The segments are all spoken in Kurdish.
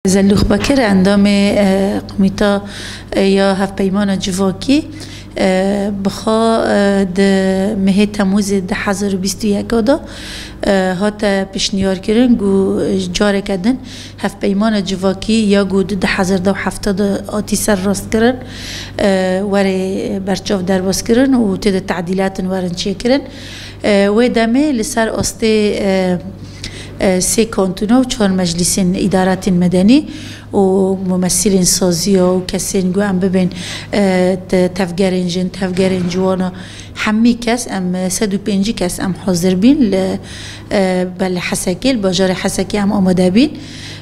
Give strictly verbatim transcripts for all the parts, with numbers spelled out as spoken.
Zelûx Bekir, endamê, e, Komîta, e, ya Hevpeymana Civakî, e, bi xwe, e, di mehê Temûzê du hezar û bîst û yek de, e, hate pêşniyarkirin ku careke din Hevpeymana Civakî ya ku di du hezar û hevdeh de hatî serrastkirin, e, were berçav derbazkirin û tê de tedîlatin werin çêkirin. E, wê demê li ser astê, e, e, sê kantûna û çar meclîsên îdaretên medenî û mumesîlên saziya û kesên ku em bibên, e, te-, tevgerên jin, tevgerên ciwana, hemî kes, em, e, sed û pêncî kes em hazir bîn li, e, belê Hesekê, li bajarê Hesekê em amade bîn.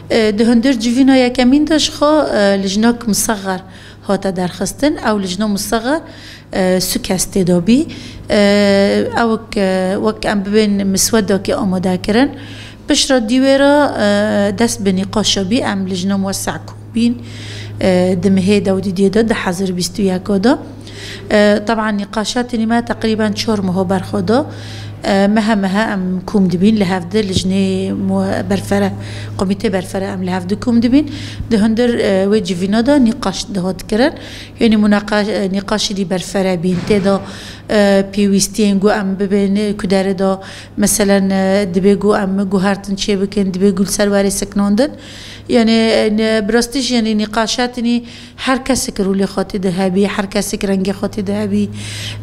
E, di hundir civîna yekemîn de ji xwe, e, lijnak miseɣer hate derxistin. Ew lijna miseɣer, e, su kes tê de bî. E, ew ke, wek em bibên miswedakê amade kirin. Piştre dî wê re, e, dest bi nîqaşa bî, em lijna muwesse'a kom bîn, e, di mehê de û di diyê de, du hezar û bîst û yek de. E, teban nîqaşatî me teqrîben çar meha berxwe da. E, mehe mehe em kom dibîn li hevdi, lijnê mu-, berfere, komîtê berfere em li hevdi kom dibîn. Di hundir, e, wê civîna de nîqaş dihat kirin. Yanî munaqaş-, e, nîqaşî dî berfere bîn. Tê de, e, pêwîstiyên ku em bibên, e, ku derê de, meselen, e, dibê ku em guhertin çê bikin, dibê ku li ser werê siknandin. Yanî, e, ne, bi rastî jî, yanî nîqaşatînî her kesek rolê xwe tê de hebî, her kesek rengê xwe tê de hebî.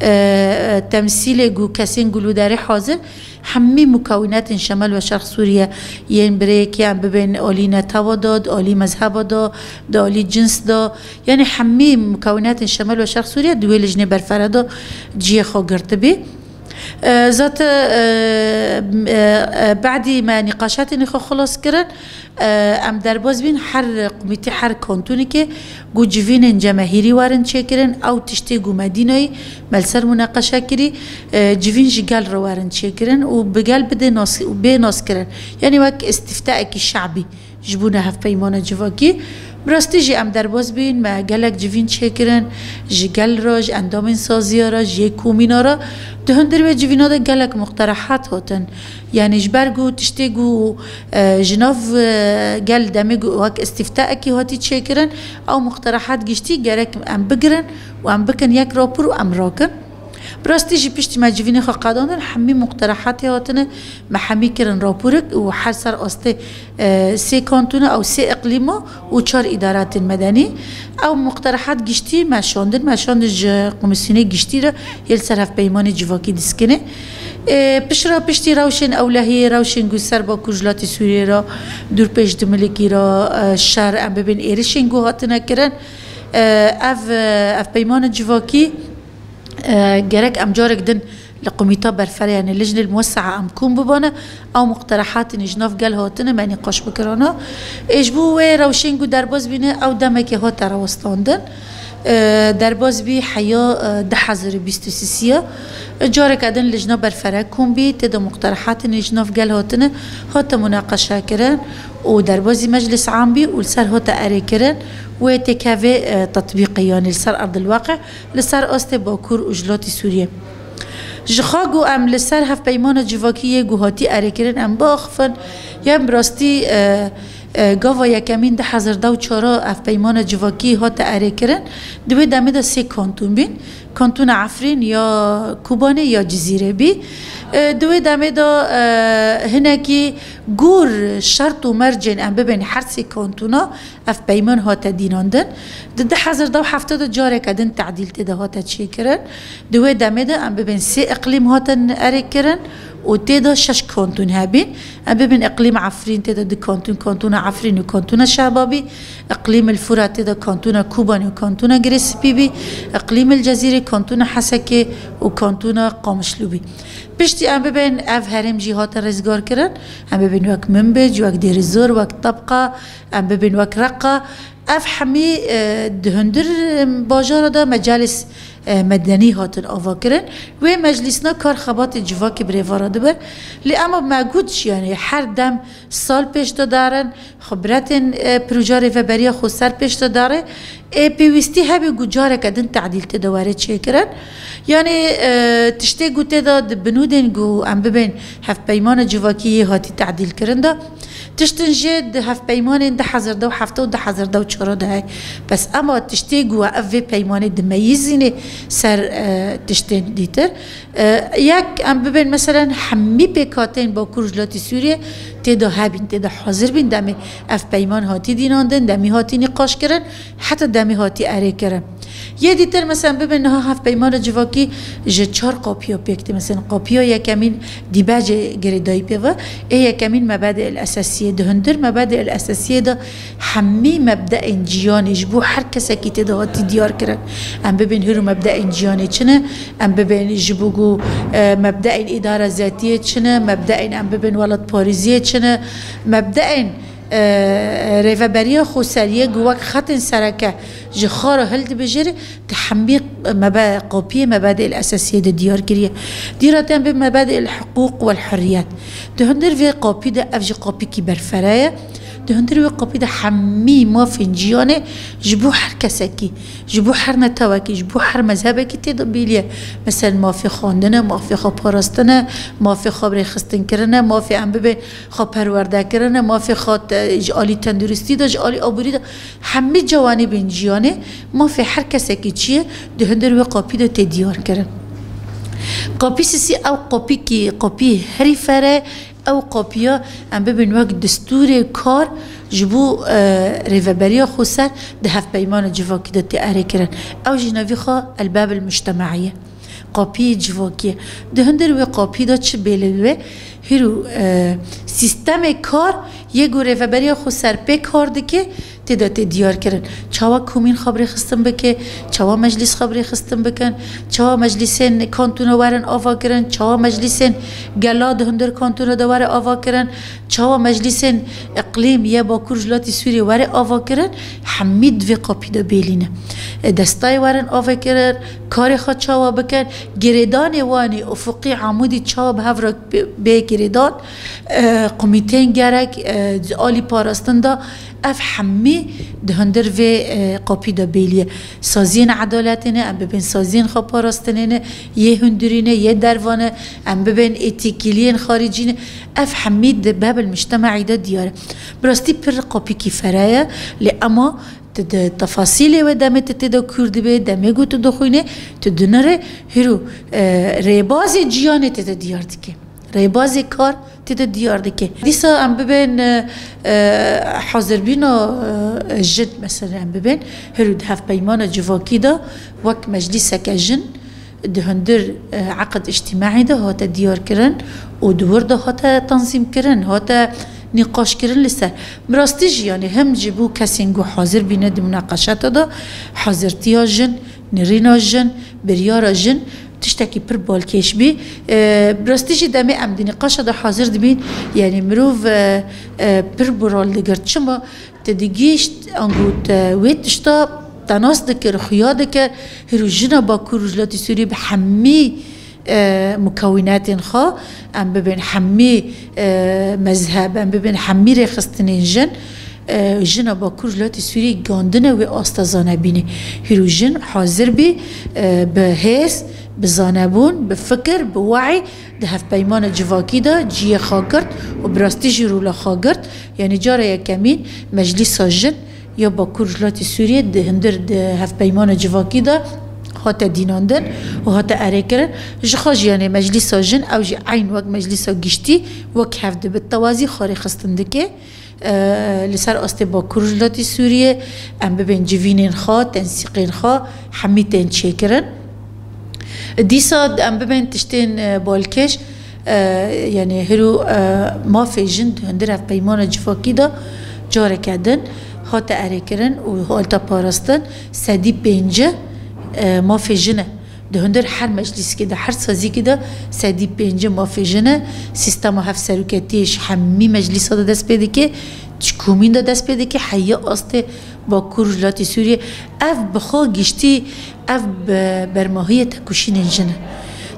E, e, temsîlê ku kesên ku li derê hazir, hemî mukawînetên Şemal ve Şerq Sûriye yên bi rê yekê em bibên alî netewê de, di alî mezheba de, di alî cins de, yanî hemî mukawînetên Şemal ve Şerq Sûriye di wê lijnê berfere de cihê xwe girtibî. E, zaten, e, e, e, badî me nîqaşatên xwe xilas kirin. E, em derbaz bîn her komîtê, her kantonekê ku civînên cemehîrî werin çêkirin, ew tiştê ku me dînayî me li ser munaqeşe kirî, e, civîn ji gel re werin çêkirin û bi gel bidê nas-, bê naskirin. Yanî wek îstîftaekî şe'bî ji bo ne hevpeymana civakî. Bi rastî jî em derbaz bîn, me gelek civîn çêkirin, ji gel re, ji endamên saziya re, ji yê komîna re. Di hundir wê civîna de gelek muqterehat hatin. Yanî ji ber ku tiştê ku, e, ji nav, e, gel demê ku wek îstîftaekî hatî çêkirin, ew muqterehat giştî gerek em bigirin û em bikin yek rapor û em rakin. Bi rastî jî piştî me civînê xwe qedandin, hemî muqterehatê hatine, me hemî kirin raporek û her ser astê, e, sê kantona ew sê iqlîma û çar îdaretên medenî. Ew muqterehat giştî me şandin, me şandin ji komîsyonê giştî re yê li ser hevpeymanê civakî diskine. E, piştre piştî rewşên ewlehiyê, rewşên ku ser Bakur ji latê Sûriyê re, dûr pêş di milikî re, e, şer em bibên êrişên ku hatine kirin. E, ev, e, ev peymana civakî, e, gerek em carek din li komîta berfere, yanî lijnê muwesse'a em kom bibane, ew muqterehatên ji nav gel hatine me nîqaş bikirana. Ê ji bo wê rewşên ku derbaz bîne, ew demekê hate rawestandin. E, derbaz bî heya, e, du hezar û bîst û sisiya. E, careke din lijna berfere kom bî, tê de muqterehatên ji nav gel hatine, hate munaqeşe kirin û derbazî meclis am bî û li ser hate erê kirin. Wê têkevê, e, tetbîqê, yanî li ser erdil waqe, li ser astê Bakur û ji latê Sûriyê. Ji xwe ku em li ser hevpeymana civakî yê ku hatî erêkirin em biaxifin, yan bi rastî, e, e, gava yekemîn du hezar deh û çar hevpeymana civakî hate erêkirin, di wê demê de sê kantûn bîn. Kantûna Efrîn ya Kobanê ya Cizîrê bî. E, di wê demê de, e, hinekî gor şert û mercên em bibên her sê kantûna ev peyman hate dînandin. Di du hezar deh û heft de careke din tedîl tê de hate çêkirin. Di wê demê de em bibên sê iqlîm hatin erêkirin û tê de şeş kantûn hebîn. Em bibên iqlîm Efrîn tê de du kantûn, kantûna Efrîn û kantûna Şehbabî. Iqlîm el Furat tê de kantûna Kobanê û kantûna Girê Spî bî. Iqlîm el Cezîrê kantûna Hesekê û kantûna Qamişlo bî. Piştî em bibên ev herêm jî hate rizgar kirin. Em bibên wek Minbic, wek Dêrizor, wek Tebqa, em bibên wek Reqa. Ev hemî, e, di hundir, e, bajara de mecalîs, e, medenî hatin avakirin. Wê meclîsna kar xebatê civakî bi rêva re dibir. Lê ema me got jî, yanî her dem sal pêş de darin, xibretên, e, proja rêveberiya xweser pêş de dare. Ê pêwîstî hebe ku careke din tedîl tê de were çêkirin. Yanî, e, tiştê ku tê de di binûdên ku em bibên hevpeymana civakî yê hatî tedîlkirin de, tiştin jê di hevpeymanên du hezar û hevdeh û du hezar û çar de heye. Bes ema tiştê ku ev vê peymanê dimeyîzînê ser, e, tiştên dîtir. E, yek em bibên, meselen, hemî pêkhateyên Bakur Rojhilatî Sûriyê tê de hebîn, tê de hazir bîn, demê ev peyman hatî dînandin, demî hatî nîqaşkirin, heta demî hatî erêkirin. Yê dîtir, meselen, bibên niha hevpeymana civakî ji çar qapiya pêk tê. Meselen, qapiya yekemîn dîbecê girêdayî pê ve, ê yekemîn mebedê el esesiyê, di hundir mebedê el esesiyê de hemî mebdeên ciyanê ji bo her kesekî tê de hatî diyar kirin. Em bibên hir û mebdeên ciyanê çi ne, em bibên ji bo ku, e, mebdeên îdara zetiyê çi ne, mebdeên em bibên welatparêziyê çi ne, mebdeên, e, rêveberiya xweseriyê ku wek xetên sereke ji xwe re hildibijêre, di hemî mebe-, qopiyê mebedê el esesiyê de diyar kiriye. Dîra te em bê mebedê el hiqûq wel hurriyet. Di hundir vê qopî de ev jî qopîkî berfere ye. Di hundir wê qopî de hemî mafên ciyanê ji bo her kesekî, ji bo her netewekî, ji bo her mezhebekî tê de bêliye. Meselen, mafê xwendine, mafê xwe parastine, mafê xwe bi rêxistin kirine, mafê em bibên xwe perwerde kirine, mafê xwe te-, ji alî tenduristî de, ji alî aborî de, hemî cewanîbên ciyanê, mafê her kesekî çi ye, di hundir wê qopî de tê diyar kirin. Qopî sisî ew qopîkî, qopî herî fere, ew qopiya em bibin wek destûrê kar ji bo, e, rêveberiya xweser di hevpeymana civakî de tê erêkirin. Ew jî navê xwe Elbab el Mujtemaî ye. Qopiyê civakî ye. Di hundir wê qopî de çi bêle wê? Hîro, e, sîstemê kar yê ku rêveberiya xweser pê kar dike, tê de tê diyar kirin. Çawa komîn xwe bi rêxistin bike, çawa meclîs xwe bi rêxistin bikin, çawa meclîsên kantona werin ava kirin, çawa meclîsên gela di hundir kantona de were ava kirin, çawa meclîsên îqlîm yê Bakur Rojhilatî Sûriyê were ava kirin, hemî di vê qopî de bêlîne. E, destayê werin ava kirin, karê xwe çawa bikin, girêdanê wan ê ufuqî, amûdî çawa bi hev re bê, bê girêdan, e, komîteyên gerek, e, di alî parastin de, ev hemî di hundir vê, e, qopî de bêliye. Saziyên edaletê ne, em bibên saziyên xwe parastinê ne, yê hundirî ne, yê derva ne, em bibên êtîkiliyên xaricî ne, ev hemî di Bab el Mujtemaî de diyar e. Bi rastî pir qopîkî fere ye, lê ema tu di tefasîlê wê demê tu tê de kûr dibê, demê ku tu dixwînê, tu dinirê, hîro, e, rêbazê ciyanê tê de diyar dike. Rêbazê kar tê de diyar dike. Dîsa em bibên, e, e, hazirbîna, e, jin, mesela em bibên, hîro di hevpeymana civakî de wek meclîseke jin di hundir, e, eqd îctîmaî de hate diyar kirin û di wir de hate tanzîm kirin, hate nîqaş kirin li ser. Bi rastî jî, yanî him ji bo kesên ku hazir bîne di munaqeşata de, hazirtiya jin, nirîna jin, biryara jin tiştekî pir balkêş bî. E, bi rastî jî demê em di nîqaşa de hazir dibîn, yanî mirov, e, e, pir bi rol digir. Çima? Te digihîşt, ango te wê tişta te nas dikir, xuya dikir, hîro jina Bakur Rojhilatî Sûriyê bi hemî, e, mukewînetên xwe, em bibên hemî, e, mezheb, em bibên hemî rêxistinên jin, e, jina Bakur Rojhilatî Sûriyê gandine wê asta zanebînê. Hîro jin hazir bî, e, bi hêz, bi zanebûn, bi fikir, bi we'î di hevpeymana civakî de ciyê xwe girt û bi rastî jî rola xwe girt. Yanî cara yekemîn meclîsa jin ya Bakur Rojhilatî Sûriyê di hundir di hevpeymana civakî de hate dînandin û hate erêkirin. Ji xwe jî, yanî meclîsa jin, ew jî eyn wek meclîsa giştî wek hev dibe, tewazî xwe rêxistin dike. E, li ser astê Bakur Rojhilatî Sûriyê, em bibên civînên xwe, tensîqên xwe, hemî tên çêkirin. Dîsa em bibên tiştên, e, balkêş, e, yanî hîro, e, mafê jin di hundir hevpeymana civakî de careke din hate erêkirin û hate parastin, sedî pêncî, e, mafê jin e. Di hundir her meclîskê de, her sazîkê de sedî pêncî mafê jin e. Sîstema hevseroketiyê ji hemî meclîsa de dest pê dike. Ji komîn de dest pê dike, heya astê Bakur Rojhilatê Sûriyê. Ev bi xwe giştî, ev bi bermahiyê tekoşînên jin e.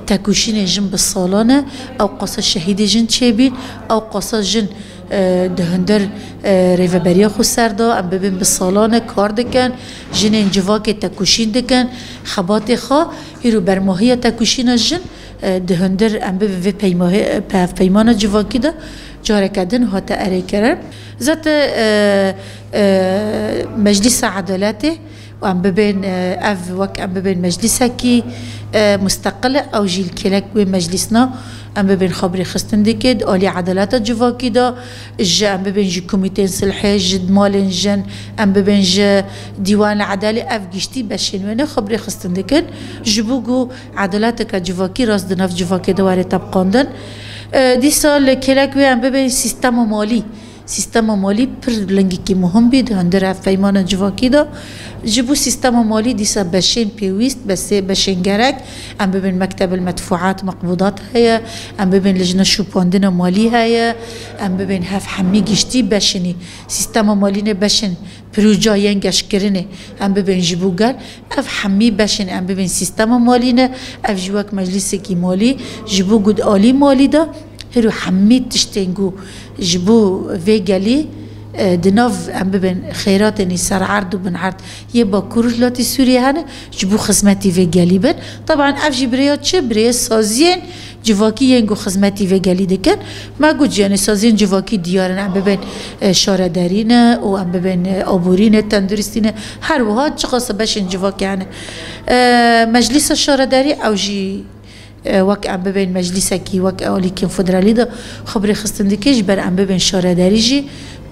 Tekoşînên jin bi salan e, ew qasa şehîdê jin çêbîn, ew qasa jin, e, di hundir, e, rêveberiya xwe ser de, em bibên bi salan e kar dikin, jinên civakê tekoşîn dikin, xebatê xwe, îro bermahiya tekoşîna jin, e, di hundir em bibin vê peyma-, pe-, peymana civakî de careke din hate erêkirin. Zaten, e, e, Meclîsa Edaletê û em bibên, e, ev wek em bibên meclîsekî, e, musteqil e, ew jî li kêlek wê meclîsna em bibên xwe bi rêxistin dike, di alî edaleta civakî de, ji em bibên ji komîteyên silhê, ji malên jin, em bibên ji dîwanê edalê, ev giştî beşên wê ne xwe bi rêxistin dikin, ji bo ku edaleteke civakî rast di nav civakê de were tebqandin. E, dîsa li kêlek wê em bibên sîstema malî. Sîstema malî pir lingekî muhim bî di hundir hevpeymana civakî de. Ji bo sîstema malî dîsa beşên pêwîst, besê-, beşên gerek, em bibên mektebil medfuat, meqbudat heye, em bibên lijna şopandina malî heye, em bibên hev hemî giştî beşinî. Sîstema malî ne beşin proja yên geşkirinê, em bibên ji bo gel, ev hemî beşên em bibên sîstema malî ne, ev jî wek meclîsekî malî, ji bo ku di alî malî de, hiro hemî tiştên ku ji bo vê gelî, e, di nav em bibên xêratên î ser erd û bin erd yê Bakur Rojhilatê Sûriyê hene, ji bo xizmetî vê gelî bin. Teban ev jî bi rêya çi? Bi rêya saziyên civakî yên ku xizmetî vê gelî dikin. Me got jî, yanî saziyên civakî diyar in, em bibên, e, şaredarî ne û em bibên, e, aborî ne, tenduristî ne, her wiha çiqas beşên civakî hene. E, Meclîsa Şaredarî ew jî, e, wek em bibên meclîsekî, wek alî konfederalî de xwe bi rêxistin dike, ji ber em bibên şaredarî jî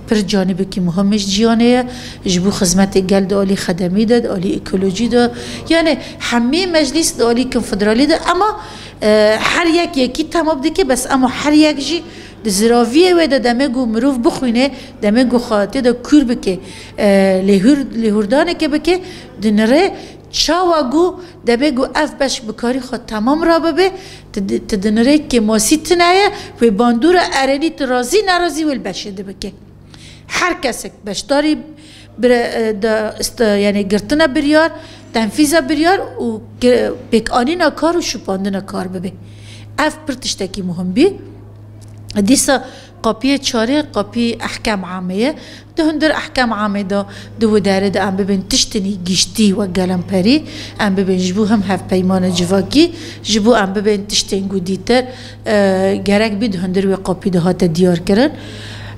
pir canîbekî muhim ji ciyanê ye. Ji bo xizmetê gel di alî xedemî de, di alî ekolojî de. Yanî hemî meclîs di alî konfederalî de, ema, e, her yek yekî temam dike, bes ema her yek jî di ziraviyê wê de demê ku mirov bixwîne, demê ku xwe tê de kûr bike, e, lêhûr-, lêhûrdaneke bike, dinire çawa ku demê ku ev beş bi karî xwe temam rabibe, tu di-, tu dinirê kêmasî tune ye, wê bandora erenî tu razî nerazî wê li beşê de bike. Her kesek beşdarî bire-, e, de ist-, yanî girtina biryar, tenfîza biryar û gi-, pêkanîna kar û şopandina kar bibe. Ev pir tiştekî muhim bî. Dîsa qapiyê çarê qapî ehkem amê ye. Di hundir ehkem amê de, di wê derê de em bibên tiştinî giştî wek gelemperî, em bibên ji bo him hevpeymana civakî, ji bo em bibên tiştên ku dîtir, e, gerek bî di hundir wê qapî de hate diyar kirin.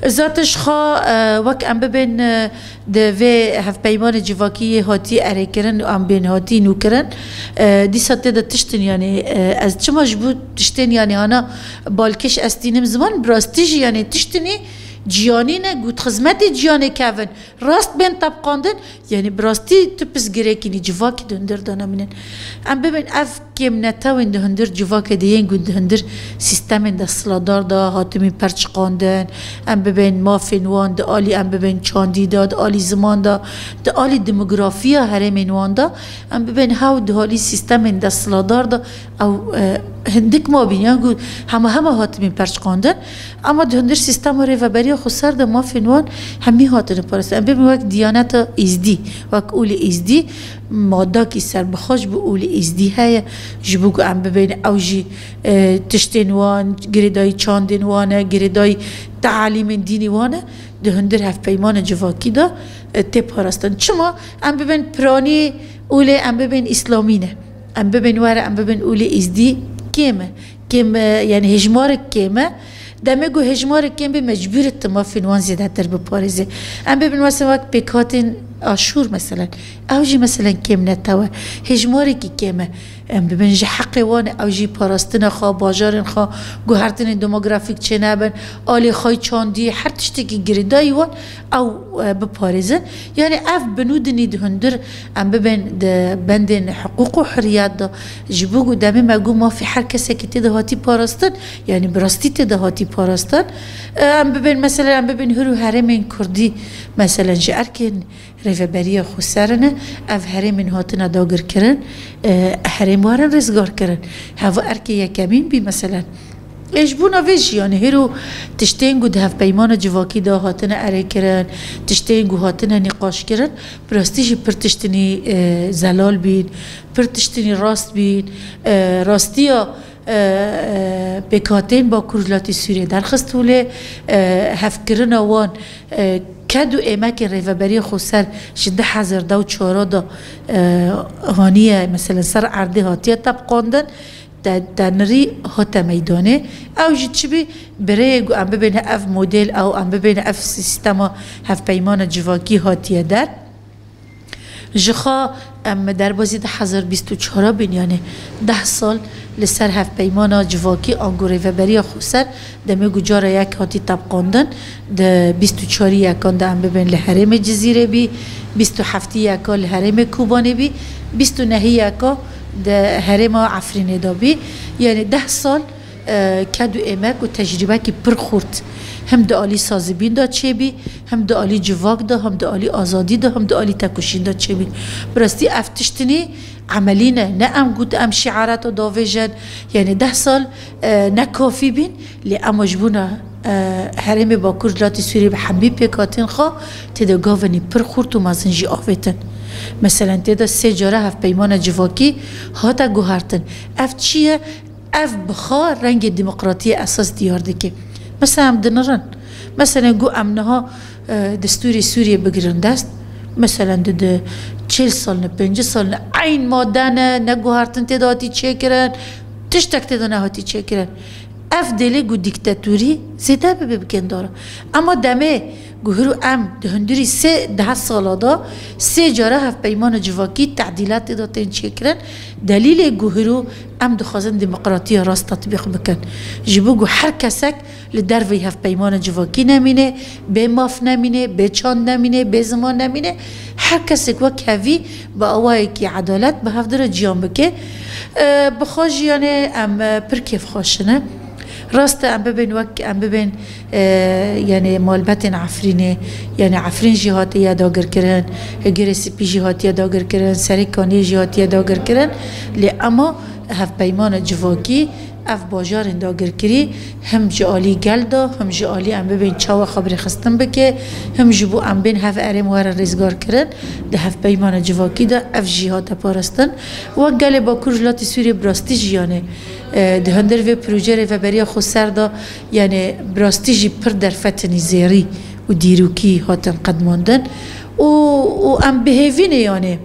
Zaten ji xwe, e, wek em bibên, e, di vê hevpeymanê civakî yê hatî erêkirin û em bên hatî nûkirin. E, dîsa tê de tiştin, yanî, e, ez çima ji bo tiştên, yanî, hana balkêş ez tînim ziman, bi rastî jî, yanî, tiştinî ciyanî ne, ku di xizmetê ciyanê kevin, rast bên tebqandin, yanî, bi rastî tu pirsgirêkî nî, civakî di hundir de nemînin. Em bibên ev kêmnetewên di hundir civakê de yên ku di hundir sîstemên desthilatdar de hatimî perçiqandin, em bibên mafên wan di alî, em bibên çandî de, di alî ziman de, di alî demografiya herêmên wan de, em bibên hew di alî sîstemên desthilatdar de, ew, e, hindik mabîn, yan ku hema hema hatimî perçiqandin, ema di hundir sîstema rêveberiya xweser de mafên wan hemî hatine parastin. Em bibên wek diyaneta Îzdî, wek olê Îzdî, madakî serbixwe ji bo olê Îzdî heye, ji bo ku em bibên ew jî, e, tiştên wan, girêdayî çandên wan e, girêdayî tealîmên dînî wan e, di hundir hevpeymana civakî de, e, tê parastin. Çima? Em bibên piranî olê, em bibên îslamî ne. Em bibên were, em bibên olê Îzdî kêm e. Kêm, e, yanî hêjmarek kêm e. Demê ku hêjmarek kêm bê, mecbûr e tu mafên wan zêdetir biparêzê. Em bibin mesela wek pêkhatên Aşûr meselen. Ew jî meselen kêmnetew e. Hêjmarekî kêm e. Em bibin ji heqê wan e, ew jî parastina xwe, bajarên xwe, guhertinên demografîk çênebin, alê xwe çandî, her tiştekî girêdayî wan ew, e, biparêzin. Yanî ev binûdinî di hundir em bibên di bendên hiqûq û huriyet de, ji bo ku demê me got mafê her kesekî tê de hatî parastin, yanî bi rastî tê de hatî parastin. E, em bibên, meselen, em bibên hir û herêmên kurdî, meselen, ji erkên rêveberiya xweser ne, ev herêmên hatine dagirkirin, e, herêm warin rêzgarkirin. Heva erkê yekemîn bî, meselen. Ê ji bona vê jî, yanî hêro tiştên ku di hevpeymana civakî de hatine erêkirin, tiştên ku hatine nîqaşkirin, bi rastî jî pir tiştinî, e, zelal bîn, pir tiştinî rast bîn. E, rastiya, e, e, pêkhateyên Bakur ji latî Sûriyê derxist holê, e, hevkirina wan, e, ked û êmekên Rêveberiya Xweser ji du hezar deh û çar de, e, haniye, mesela ser erdê hatiye tepqandin. Te, te nirî hate meydanê. Ew jî çi bî? Bi rêyê ku em bibêne ev model, ew em bibêne ev sîstema hevpeymana civakî hatiye der. Ji xwe em derbazî du hezar bîst û çar bîn, yanî deh sal li ser hevpeymana civakî ango Rêveberiya Xweser demê ku cara yek hatî tepqandin, di bîst û çarî yekan de em bibên li herêmê Cizîrê bî, bîst û heftî yeka li herêmê Kobanê bî, bîst û nehî yeka di herêma Efrînê de bî. Yanî deh sal, e, ked û êmek û tecrîbekî pir xurt him di alî sazibîn de çêbî, him di alî civak de, him di alî azadî de, him di alî tekoşîn de çêbî. Bi rastî ev tiştinî emelî ne. Ne em got em şiareta davêjin, yanî deh sal, e, ne kafî bîn, lê ema ji bona, e, herêmê Bakur ji latî Sûriyê bi hemî pêkhatên xwe tê de gavenî pir xurt û mezin jî avêtin. Meselen tê de sê cara hevpeymana civakî hate guhertin. Ev çi ye? Ev bi xwe rengê demokratiyê esas diyar dike. Mesela em dinirin. Mesela got em niha, e, destûrê Sûriyê bigirin dest. Mesela di, di çil sal ne, pêncî sal ne, eyn madde ne, ne guhertin tê de hatî çêkirin, tiştek tê de nehatî çêkirin. Ev dêlê ku dîktatorî zêde bibe bi kêndara. Ema demê ku hiro em di hundirî sê deh sala de sê cara hevpeymana civakî tedîlat tê de tên çêkirin, delîlê ku hiro em dixwazin demokratiya rast tetbîq bikin. Ji bo ku her kesek li derveyî hevpeymana civakî nemîne, bê maf nemîne, bê çand nemîne, bê ziman nemîne, her kesek wek hevî bi awayekî edalet bi hevdira ciyan bike. E, bi xwe jî, yanî, em, e, pir kêfxweş in. Rast e, em bibên wek, em bibên, e, yanî, malbetên Efrînê, yanî, Efrîn jî hatiye dagirkirin, Girê Spî jî hatiye dagirkirin, Serê Kaniyê jî hatiye dagirkirin. Lê ema hevpeymana civakî ev bajarên dagirkirî him ji alî gel de, him ji alî em bibên çawa xwe bi rêxistin bike, him ji bo em bên hev erêm were rêzgarkirin, di hevpeymana civakî de ev jî hate parastin. Wek gelê Bakur ji latî Sûriyê bi rastî jî, yanî, e, di hundir vê proje Rêveberiya Xweser de, yanî, bi rastî jî pir derfetinî zêrî û dîrokî hatin qedmandin û, û em bi hêvî ne, yanî,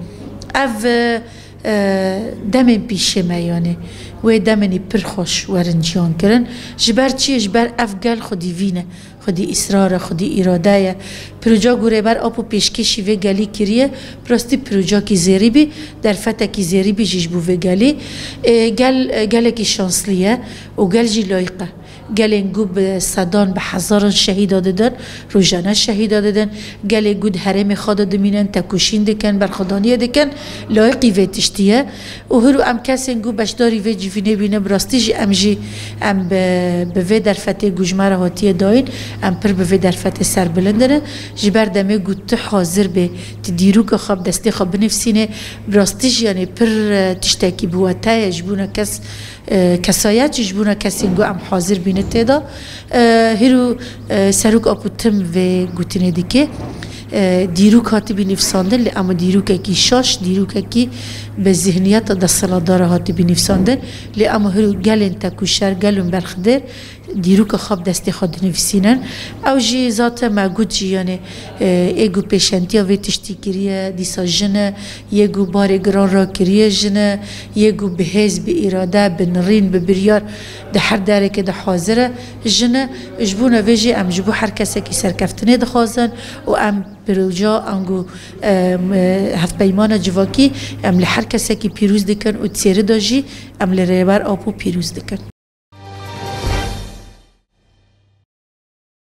ev, e, e, demên pîşê me, yanî wê demenî pir xweş werin ciyan kirin. Ji ber çi? Ji ber ev gel xwedî vî ne, xwedî îsrar e, xwedî îrade ye. Proja ku Rêber Apo pêşkêşî vê gelî kiriye, bi rastî projekî zêrî bî, derfetekî zêrî bî jî ji bo vê gelî. E, gel, e, gelekî şanslî ye û gel jî layîq e. Gelên ku bi sedan, bi hezaran şehîda didin, rojane şehîda didin, gelê ku di herêmê xwe de dimînin, tekoşîn dikin, berxwedaniyê dikin, layîqî vê tiştî ye. Û hir û em kesên ku beşdarî vê civînê bîne, bi rastî jî em jî, em bi, bi vê derfetê ku ji me re hatiye dayîn, em pir bi vê derfetê serbilind in. Ji ber demê ku tu hazir bê, tu dîroka xwe bi destê xwe binivîsînê, bi rastî jî, yanî, pir, e, tiştekî bi wete ye ji bona kes, e, kesayet jî ji bona kesên ku em hazir bîne tê de. E, hîro, e, Serok Apo tim vê gotinê dike. E, dîrok hatibî nivîsandin, lê ama dîrokekî şaş, dîrokekî bi zihniyeta desthilatdar hatibî nivîsandin. Lê ama hîro gelên tekoşer, gelên berxwedêr dîroka xwe bi destê xwe dinivîsînin. Ew jî zaten me got jî, yanî, e, ê ku pêşentiya vê tiştî kiriye, dîsa jin e, yê ku barê giran rakiriye jin e, yê ku bi hêz, bi îrade, bi nirîn, bi biryar di her derekê de hazir e jin e. Ji bona vê jî em ji bo her kesekî serkeftinê dixwazin û em proja ango, em, hevpeymana civakî em li her kesekî pîroz dikin û di sêrî de jî em li Rêber Apo pîroz dikin.